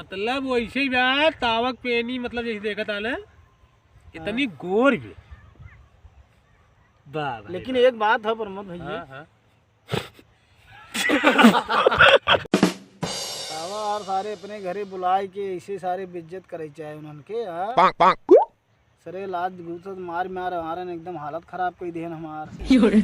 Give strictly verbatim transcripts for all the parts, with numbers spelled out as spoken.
मतलब वैसे ही बा, तावक पेनी, मतलब जैसे देखत आले, इतनी हाँ। गोर भी। वाह भाई, लेकिन वाह। एक बात है प्रमोद भैया। हाँ, हाँ। बतावा यार, सारे अपने घरे बुलाए के ऐसे सारे बेइज्जत करे चाहे उन्हन के, हाँ? सरे लात घूसत मार मार मारन एकदम हालत खराब कई देहन हमार। यो रे।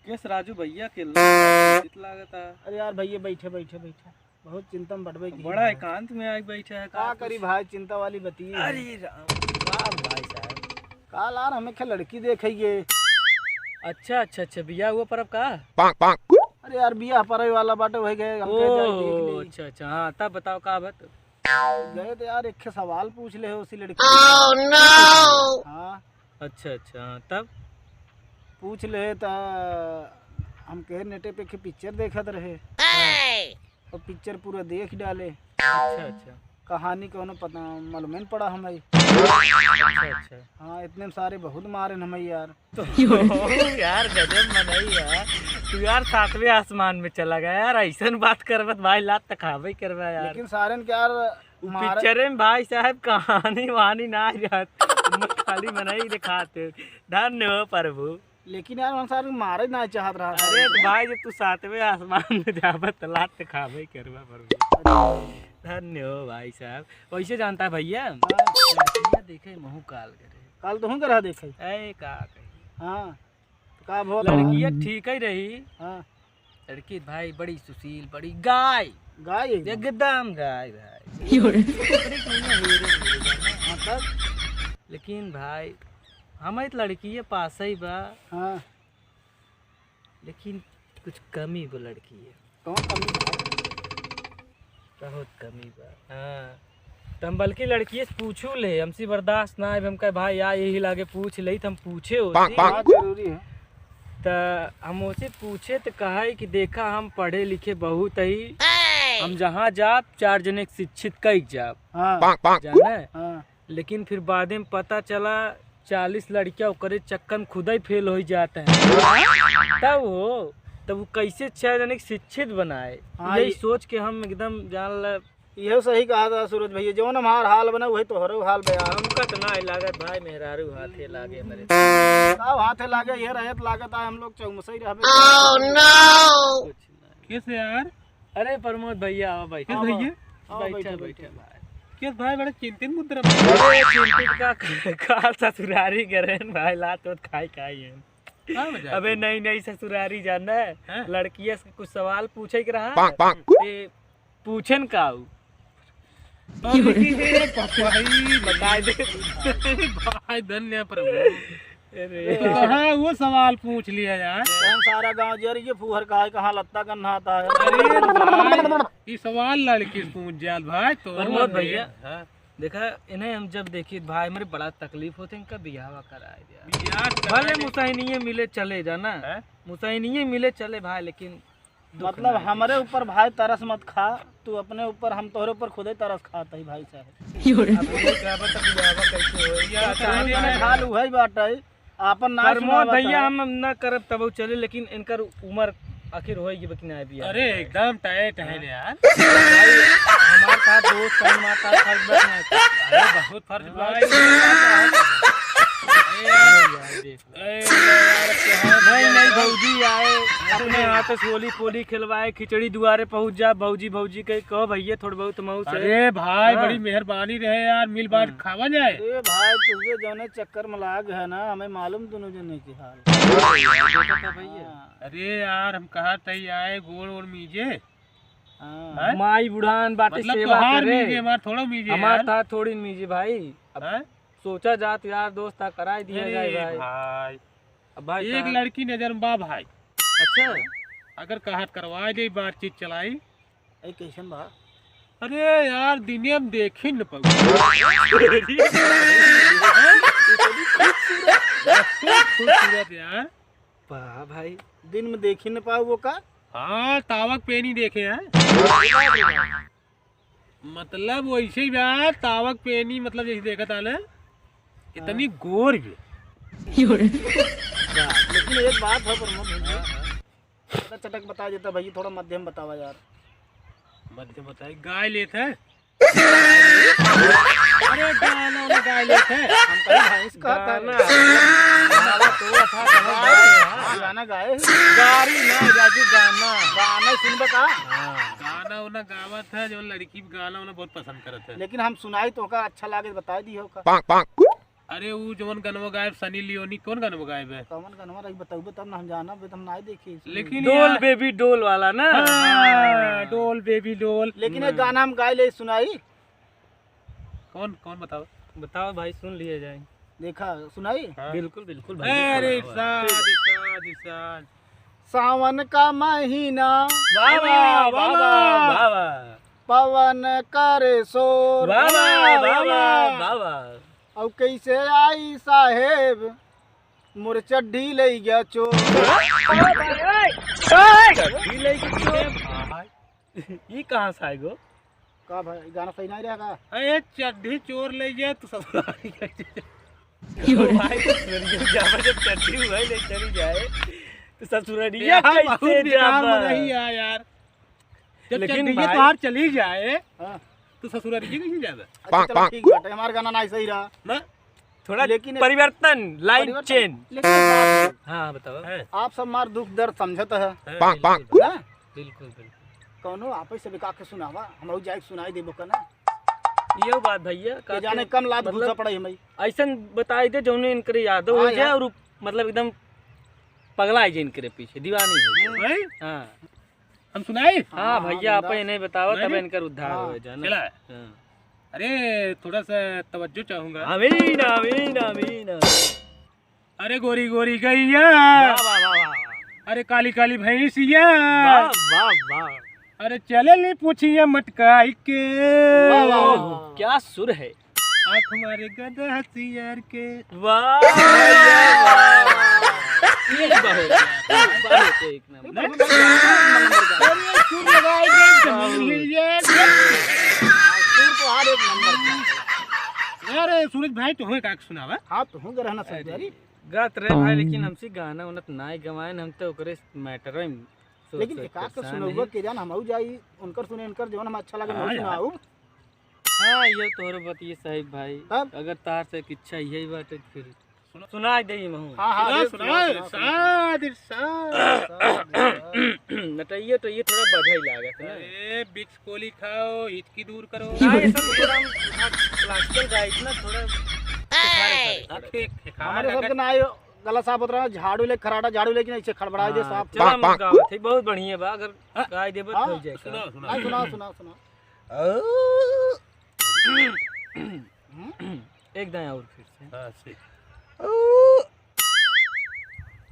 केस राजू भैया के ला-, चित लागत है। अरे यार भैया बैठे बैठे बैठे बहुत चिंता में बड़बे की बड़ा है। एकांत में आके बैठा है, का का करी कुछ? भाई, चिंता वाली बतिये है। अरे राम, का भाई साहब? काल यार हमें खे लड़की देखइए। अच्छा, अच्छा, अच्छा, बियाह हुआ पर अब का? अरे यार बियाह परइ वाला बाटे, वही गए, हम कहे जाए देख ओह, ली। अच्छा, अच्छा, हाँ, तब बताओ का बात? गए तो यार एक खे सवाल पूछ ले उसी लड़की से। Oh no! हाँ। अच्छा, अच्छा, हाँ, तब? पूछ ले त हम कहे नेटे पे एक खे पिक्चर देखत रहे। हाँ। और पिक्चर पूरा देख डाले। अच्छा, अच्छा। कहानी कौनो पता मालूम नहीं पड़ा हमें। अच्छा, अच्छा। हाँ, इतने में सारे बहुत मारे हमें यार। तो यार गजब मनई है। तू यार सातवें आसमान में चला गया यार, ऐसन बात करबत भाई, लात त खाबे करबा यार। लेकिन सारन के यार उ मारे पिक्चरे में भाई साहब कहानी वहानी ना रहत, खाली मनई दिखाते। धन्य हो प्रभु। लेकिन यार, हम सारे मारे ना चाहत रहा। अरे तो भाई, जब तू सातवें आसमान में जाबत, तो लात खाबे करबा प्रभु। धन्य हो भाई साहब। वैसे जानता है भैया, हाँ। लड़कियाँ देखे महू काल करे। काल तो हूँ करा देखे। ए, का कही? हाँ। तो का भो? लड़कियाँ ठीक ही रही। हाँ। लड़की भाई बड़ी सुशील, बड़ी गाय। गाय एकदम। एकदम गाय भाई। यो रे। बकरी के नैया हीरे हीरे जाना। हाँ, तब? लेकिन भाई, हमारी तो लड़की है पास ही बा। हाँ। लेकिन कुछ कमी बा लड़की है। कौन कमी बा? बहुत कमी बा। हाँ। त हम बल्कि लड़किए से पूछू ले, हमसे बर्दाश्त ना आए, हम कहे, "भाई, आ, यही लागे पूछ ले," त हम पूछे होती। हाँ, जरूरी है। त हम ओसे पूछे त कहे कि, "देखा, हम पढ़े लिखे बहुत ही, हम जहाँ जाब, चार जने के शिक्षित कई जाब।" हाँ। जाने? हाँ। लेकिन फिर बादे में पता चला, चालीस लड़कियाँ ओकरे चक्कर में खुदे फेल हो जाते हैं। तब हो, तब वो कैसे छह जने के शिक्षित बनाए? हाँ, यही ये सोच के हम एकदम जान ल इहो सही कहा था सूरज भैया, जौन हमार हाल बना, वही तोहरो हाल बा यार। हमका त ना लागत भाई, मेहरारू हाथे लागे हमरे। का हाथे लागे, ये रहत लागत है हम लोग चौमुसई रहबे। Oh no! कुछ ना। किस यार? अरे प्रमोद भैया, आओ बैठो। किस भैया? आओ, बैठो, बैठो, बैठो बैठो। भाई। किस भाई, बड़ा चिंतित मुद्रा में। अरे चिंतित का, काल ससुरारी गए रहन भाई, लात वात खाए खाए हैं। का वजह अबे से? नई नई ससुरारी जाना है, हाँ। लड़किया से कुछ सवाल पूछे के रहा, पाक, पाक। ते पूछन का उ? अरे, भाई, बताए दे। भाई, धन्य प्रभु। अरे। तो कहाँ वो सवाल पूछ लिया यार? कौन सारा गांव जर ये फूहर का है, कहाँ लत्ता गन्ना आता है? अरे भाई, ये सवाल लड़की से पूछ जाल भाई, तो प्रमोद भैया, हाँ। देखा, इन्हें हम जब देखी भाई, मेरे बड़ा तकलीफ होते, इनका बियाह कराए दिया। बियाह कराए भले दे। मुसैनिये मिले चले जाना, हैं? मुसैनिये मिले चले भाई, लेकिन दुख मतलब ना दे। हमरे ऊपर भाई तरस मत खा, तू अपने ऊपर, हम तोहरे ऊपर खुदे तरस खात हई भाई साहब। यो रे। अब ये क्या बता, बियाह कैसे होई? या तो तू तारे जने में हाल उहई बाटई, आपन नाच प्रमोद सुनावत भैया, है। हम ना करब तब चले, लेकिन इनकर उम्र आखिर होई कि ना बियाह अरे, होई। एकदम टाइट है हाँ। यार। भाई, हमार का दोस्त है, हमार का फर्ज बस ना। अरे, बहुत फर्ज भाई। भाई। ए, यार, देख। ए, यार, क्या नहीं, नहीं, भौजी आए, अपने हाथ से होली पोली खिलवाए, खिचड़ी दुआरे पहुँच जा, भौजी, भौजी के कहो भैया, थोड़ा बहुत मऊ से। अरे भाई, हाँ। बड़ी मेहरबानी रहे यार, मिल बांट हाँ। खावा जाए। अरे भाई, तुझे जौने चक्कर में लाग है ना, हमें मालूम दोनों जने के हाल। देखा था भैया। हाँ। अरे यार, हम कहा तई आए, गोड़ ओड़ मीजे। हाँ। हैं? माई बुढ़ान बाटे मतलब सेवा तोहार करे। मीजे, हमार थोड़ा मीजे हमार यार। था थोड़ी मीजे भाई। अब हैं? सोचा जात यार दोस्त था, कराई दिया अरे जाए भाई। भाई। अब भाई एक साहब लड़की नजर में बा भाई। अच्छा। अगर कहा त करवाए दे, बातचीत चलाई। ए, कैसन बा? अरे यार, दुनिया में देखी न पाऊ। खूबसूरत यार। वाह भाई। दिन में देखी न पाऊ वो का? हाँ, तावक पेनी देखे हैं। मतलब वैसे ही बा, तावक पेनी, मतलब जैसे देखत आले, इतनी हाँ। गोर भी। यो रे। लेकिन एक बात है प्रमोद भैया, हाँ, हाँ। चटक बता देता भैया, थोड़ा मध्यम बतावा यार। मत जो बताई, गाय लेत है। अरे गाना ना गाय लेत है। हम कहीं भैंस कहत है। गाना। गाना तो था, गाना गाए। गाना गाए। गारी ना, राजू, गाना। गाना सुनबे का? हाँ। गाना उना गावत है, जो लड़की गाना उना बहुत पसंद करत है। लेकिन हम सुनाई तो का अच्छा लागे, बताई दी हो का। अरे ऊ जवन गनवा गायब सनी लियोनी, कौन गनवा गायब है? कौन गनवा रही बताऊबे तब ना हम जानब, हम नाई देखी। लेकिन डोल यार। बेबी डोल वाला ना? हाँ, डोल बेबी डोल। लेकिन एक गाना हम गाए ले सुनाई। कौन, कौन बताओ? बताओ भाई, सुन लिए जाए। देखा, सुनाई? हाँ। बिल्कुल, बिल्कुल भाई, अरे सुनाओ। इरशाद, इरशाद, इरशाद। सावन का महीना। वाह, वाह, वाह, वाह, वाह। वाह, वाह। पवन करे शोर। वाह, वाह, वाह, वाह, वाह, वाह। वाह, वाह। और कैसे आई साहेब, मोर चड्ढी ले गया चोर। चड्ढी ले गया चोर। ई कहाँ से आए गो? का भाई, गाना सही नहीं रहेगा? अरे चड्ढी चोर ले गया तो ससुराल। भाई तो सुन के जावा, जब चड्ढी हुआ ले चली जाए तो ससुररिया यार, बहुत कैसे बेकार जावा? मजा ही आया यार। जब लेकिन चड्ढी भाई तोहार चली जाए, हाँ। तो ससुराल के कैसे जाबे? अच्छा, चलो, ठीक बाटे, हमार गाना ना सही रहा। ना? थोड़ा लेकिन एक परिवर्तन, line परिवर्तन, change। लेकिन एक बात है। हाँ, बताओ। हैं? आप सब हमार दुख दर्द समझत है। हैं, बिल्कुल, बिल्कुल। ना? बिल्कुल, बिल्कुल। कौनो आपस से बिका के सुनावा, हम जाए के सुनाई देबो का ना? यो बात भैया, के का जाने के कम लात मतलब घुसा पड़े हमें। ऐसन बताई दे, जौने इनकरे यादव हो हाँ जाए यार। और मतलब एकदम पगला जाए इनकरे पीछे, दीवानी हो जाए। हम्म। हैं? हाँ। हम सुनाई? हाँ, हाँ, भैया, आप बिंदास। इन्हें बताओ, तब नहीं? इनकर उद्धार हाँ। हो जाए ना। चला। हाँ। अरे, थोड़ा सा तवज्जो चाहूंगा। आमीन, आमीन, आमीन। अरे, गोरी गोरी गैया। वाह, वाह, वाह, वाह। अरे, काली काली भैंसिया। वाह, वाह, वाह। अरे, चले ली पूछिया मटकाई के। वाह, वाह, वाह, वाह। क्या सुर है। आँख मारे गधा हथियार के। वाह, वाह, वाह। ये बहुत, बहुत एक नंबर। अरे, सुर लगाए के जमीन हिल जाए। सुर तो हर एक नंबर का। अरे, सूरज भाई, तुहूँ का सुनावा? हाँ, तुहूँ के रहना अरे, समझदारी। गात रहे भाई, लेकिन हमसे गाना उना त नाय गवाएन, हम तो ओकरे matter में सोच लेकिन सोच एकाध के सुनौबा के जान, हमहू जाई, उनकर सुने, इनकर जवन हम अच्छा लगे, हाँ हमहू यार। सुनाऊ। हाँ, ये तोहरे बतिये सही भाई। तब? अगर तार से एक इच्छा यही बाटे, तो फिर सुनाई दे महू। हाँ, हाँ, सुना, अरे, सुना, सुना, सुना, सुना। इरशाद, इरशाद, इरशाद। नटैया तो ये थोड़ा बढ़े लागत है ना। अरे, Vicks गोली खाओ, हिचकी दूर करो। हाँ, ये सब थोड़ा हम, हाँ, classical गाए इतना थोड़ा हाँ, ठीक, ठीक, हाँ, हमारे अगर सबके ना आयो, गला साफ होत रहा, झाड़ू ले, खराटा झाड़ू लेकिन ऐसे खड़बड़ाई दे हाँ, साफ। चलो, हम गावत है, बहुत बढ़िया बा, अगर हाँ। गाय देबो तो हाँ। हो जाए सुना, काम। सुना। हाँ, सुना, सुना, सुना। एक दाएं और फिर से। हाँ, सही।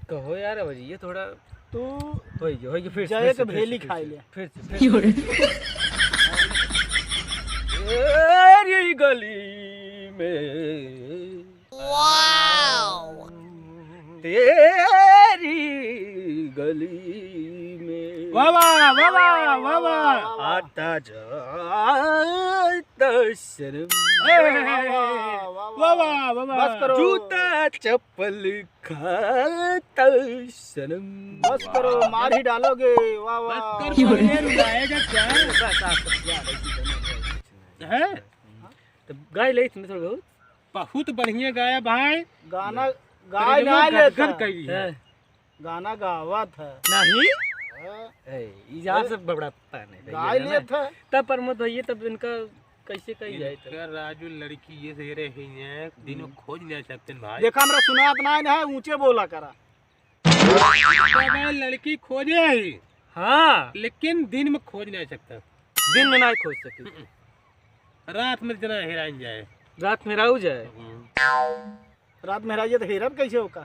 कहो यार, अब ये थोड़ा तू होई गयो, होई गयो, फिर से, जाए फिर के से, भेली फिर से, खाई फिर ले। से, फिर से, फिर से। तेरी गली में। तेरी गली में। वाह, वाह, वाह, वाह, वाह, वाह। आता जाता सनम। ए, वाह, वाह, वाह, वाह। वाह, वाह, वाह, वाह। बस करो। जूता चप्पल खाता सनम। बस करो, मार ही डालोगे। वाह, वाह। बस कर, बढ़िया रुलाएगा क्या? बस, आप सब क्या है, इसी तरह से कुछ नहीं। हैं? तो गाय ले इसमें थोड़ा बहुत। बहुत बढ़िया गाया भाई। गाना, गाय ना लेता। गदगद कइली है। हैं। गाना गावत है। नहीं? हाँ। ए, ई जा से बबड़ा पाने गाय लेत है। तब प्रमोद भैया, तब इनका कैसे कही जाए तब? इनका राजू लड़की ये से रहे हैं, दिन में हम्म। खोज नहीं सकते भाई। देखा, हमरा सुनात ना है, ऊंचे बोला करा। तो मैं लड़की खोजे ही। हाँ। लेकिन दिन में खोज नहीं सकता। दिन में ना खोज सके। हम्म। रात में जना हेराइन जाए। रात में राहु जाए। हम्म। रात में हेराई जाए तो हेरब कैसे होका?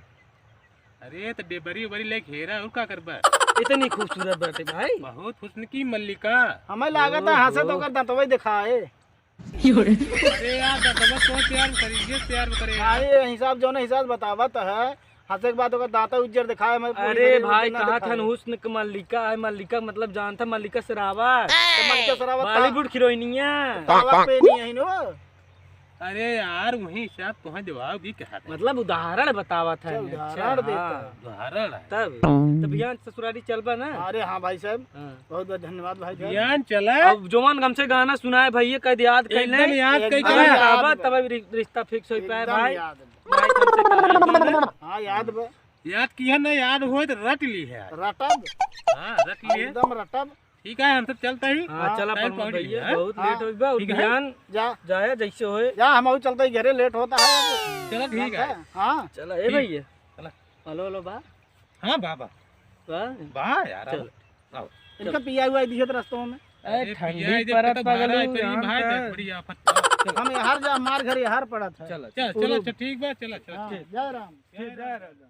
अरे तो डेबरी उबरी लेके हेरा, और का करबा? इतनी खूबसूरत बाटे भाई। बहुत हुस्न की मल्लिका। हमें लागत है हंसे तो ओहो। ओकर दांतवा ही दिखाए। अरे यार, दांतवा तो तैयार करिए, तैयार करे यार। अरे हिसाब जौन हिसाब बतावत है, हंसे के बाद ओकर दांता उज्जर दिखाए, मैं पूरी अरे शरीर में भाई, उज्जर ना कहा था दिखाए। हुस्न के मल्लिका है, मल्लिका मतलब जानता मल्लिका शेरावत। तो मल्लिका शेरावत का? बॉलीवुड हीरोइनिया। कावा पे नहीं है नो। अरे यार, वही हिसाब तोहे जवाब दी कहा था। मतलब उदाहरण बतावत है। अच्छा, उदाहरण देता है। उदाहरण है। तब, तब बिहान ससुरारी चलबा ना? अरे हाँ भाई साहब, हाँ। बहुत बहुत धन्यवाद भाई साहब। बिहान चला। अब जवान हमसे गाना सुनाए भैया, कद याद कर ले। एकदम याद कर एकदम के। याद अब बा। तब रि-, रिश्ता fix हो पाए एकदम भाई। याद बा। भाई हमसे गाना सुनाए। हाँ, याद बा। याद किया ना, याद होए तो रट ली है। रटब। हाँ, रट ली है। एकदम रटब। ठीक है, हम सब चलते ही। हाँ, हाँ, चला time प्रमोद पहुँच भैया, गया है। बहुत हाँ। Late हो गया। ठीक है। बिहान जा। जाया जैसे होए। जा, हम अउ चलते ही घरे, late होता है अब। चलो, ठीक है। हाँ। चला, ए ठीक। भैया। चला। Hello, hello, बा। हाँ, बा, बा। बा? बा यार, चलो। आओ, आओ। इनका पिया हुआ दिए तो रस्तों में। अरे, अरे, ठंडी पिया इधर परत तो पगलू, भाई, यहाँ भाई, का। बड़ी आफत। हम यहाँ जा, हमार घर यहाँ पड़त है। चलो, चल, चलो, चल, ठीक बा, चलो, चलो, हाँ, ठीक। जय राम। जय राम।